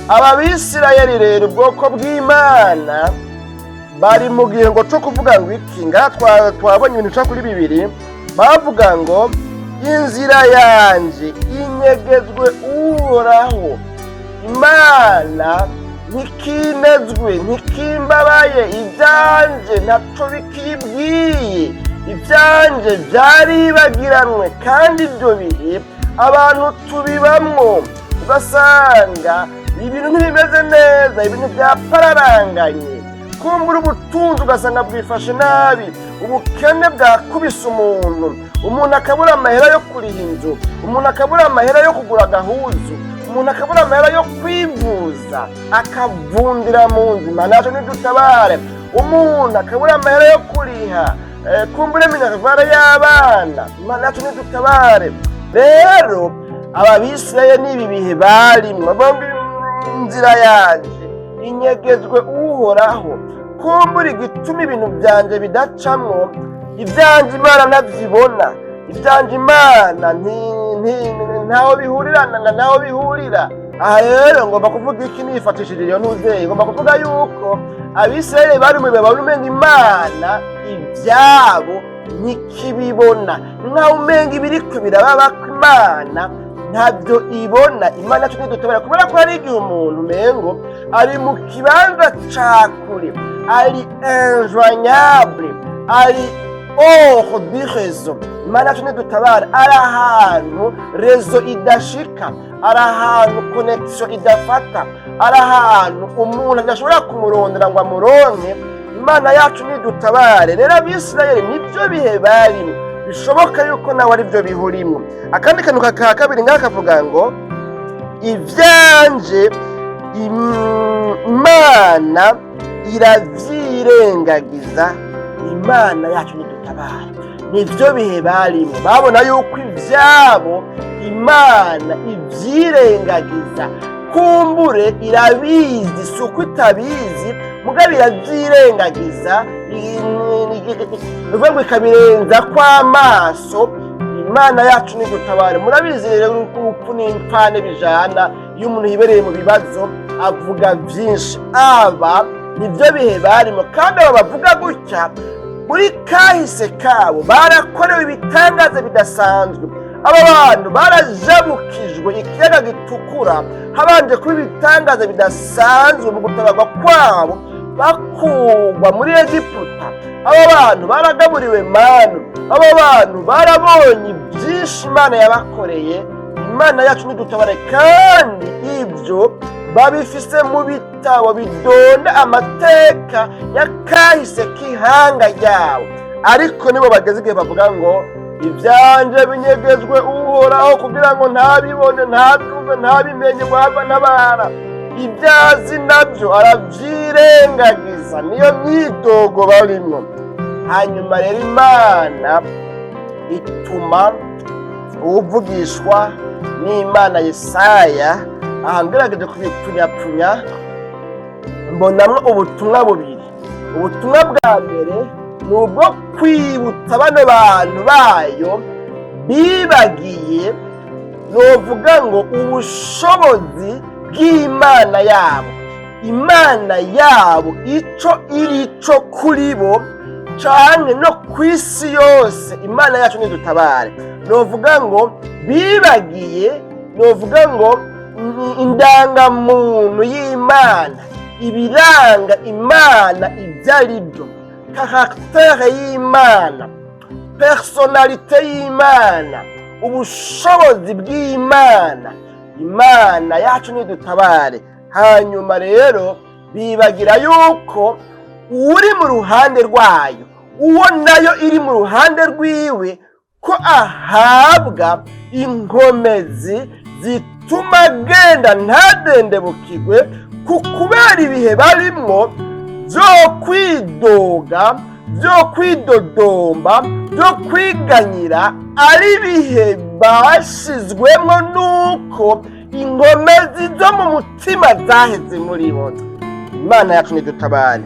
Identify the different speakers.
Speaker 1: Aba Bisirayeli rero, ubwoko bw'Imana, bari mu gihe ngo cyo kuvuga ngo iki? Ngaha twabonye ibintu bica kuri bibiri. Bavuga ngo inzira yanje inyegezwe Uhoraho, Imana ntikinezwe, ntikimbabaye, ibyanje ntaco bikibwiye, ibyanje byaribagiranwe. Kandi ibyo bihe abantu tubibamwo, ugasanga ibintu ntibimeze neza, ibintu byapararanganye, kumbura ubutunzi ugasanga bwifashe nabi, ubukene bwakubise umuntu, umuntu akabura amahera yo kuriha inzu, umuntu akabura amahera yo kugura agahuzu, umuntu akabura amahera yo kwivuza, akavundira mu nzu. Imana yacu nidutabare. Umuntu akabura amahera yo kuriha kumbura minerval y'abana. Imana yacu nidutabare. Rero aba Bisirayeli n'ibi bihe barimwo, bombi inzira yanje inyegezwe Uhoraho, kumbura igituma ibintu byanje bidacamwo, ibyanje Imana ntabyibona, ibyanje Imana ntaho bihurirana na ntaho bihurira. Aha rero ngomba kuvuga iki nifatishije iyo ntuzeye? Ngomba kuvuga yuko Abisirayeli bari mu bihe babona umenga Imana ibyabo ntikibibona, nkaho umenga ibiriko birababa ko Imana ntabyo ibona. Imana yacu ntidutabara, kubera ko hari igihe umuntu umengo ari mu kibanza ca kure, ari injoignable, ari hors du réseau. Imana yacu ntidutabara. Ari ahantu réseau idashika, ari ahantu connexion idafata, ari ahantu umuntu adashobora kumurondera ngo amuronke. Imana yacu nidutabare. Rero Abisirayeli nibyo bihe barimo, bishoboka yuko nawe ari byo bihurimwo. Akandi kantu ka kabiri ngaha kavuga ngo ivyanje Imana iravyirengagiza. Imana yacu nidutabara. Nivyo bihe barimo, babona yuko ivyabo Imana ivyirengagiza. Kumbure irabizi, si uko itabizi, mugabo iravyirengagiza, ni ukuvuga ngo ikabirenza kw'amaso. Imana yacu nigutabare. Murabizi rero urupfu n'impfane bijana. Iyo umuntu yibereye mu bibazo avuga vyinshi. Aba nivyo bihe barimo, kandi aba bavuga gutya, muri kahise kabo barakorewe ibitangaza bidasanzwe. Aba bantu barajabukijwe ikiyaga Gitukura, habanje kuba ibitangaza bidasanzwe mu gutabarwa kwabo bakugwa muri Egiputa. Aba bantu baragaburiwe manu. Aba bantu barabonye byinshi Imana yabakoreye. Imana yacu nidutabare. Kandi ibyo babifise mu bitabo bidonda amateka ya kahise k'ihanga ryabo, ariko nibo bageze igihe bavuga ngo ibyanje binyegezwe Uhoraho kugira ngo ntabibone, ntabyumve, ntabimenye, ngo have ntabara. Ibyazi nabyo arabyirengagiza. Niyo myidogo barimwo. Hanyuma rero Imana ituma uwuvugishwa n'Imana Yesaya. Aha ngerageje kubipfunyapfunya, mbonamwo ubutumwa bubiri. Ubutumwa bwa mbere ni ubwo kwibutsa bano bantu bayo bibagiye, novuga ngo ubushobozi bw'Imana yabo, Imana yabo ico iri co kuri bo canke no ku isi yose. Imana yacu nidutabare. Novuga ngo bibagiye, novuga ngo indangamuntu y'Imana, ibiranga Imana ibyo ari byo, caractère y'Imana, personnalité y'Imana, ubushobozi bw'Imana. Imana yacu nidutabare. Hanyuma rero bibagira yuko uri mu ruhande rwayo, uwo nayo iri mu ruhande rwiwe, ko ahabwa inkomezi zituma agenda ntadendebukirwe ku kubera ibihe barimwo byo kwidoga, byo kwidodomba, byo kwiganyira, ari ibihe bashizwemo nuko inkomezi zo mu mutima zaheze muri bo. Imana yacu nidutabare.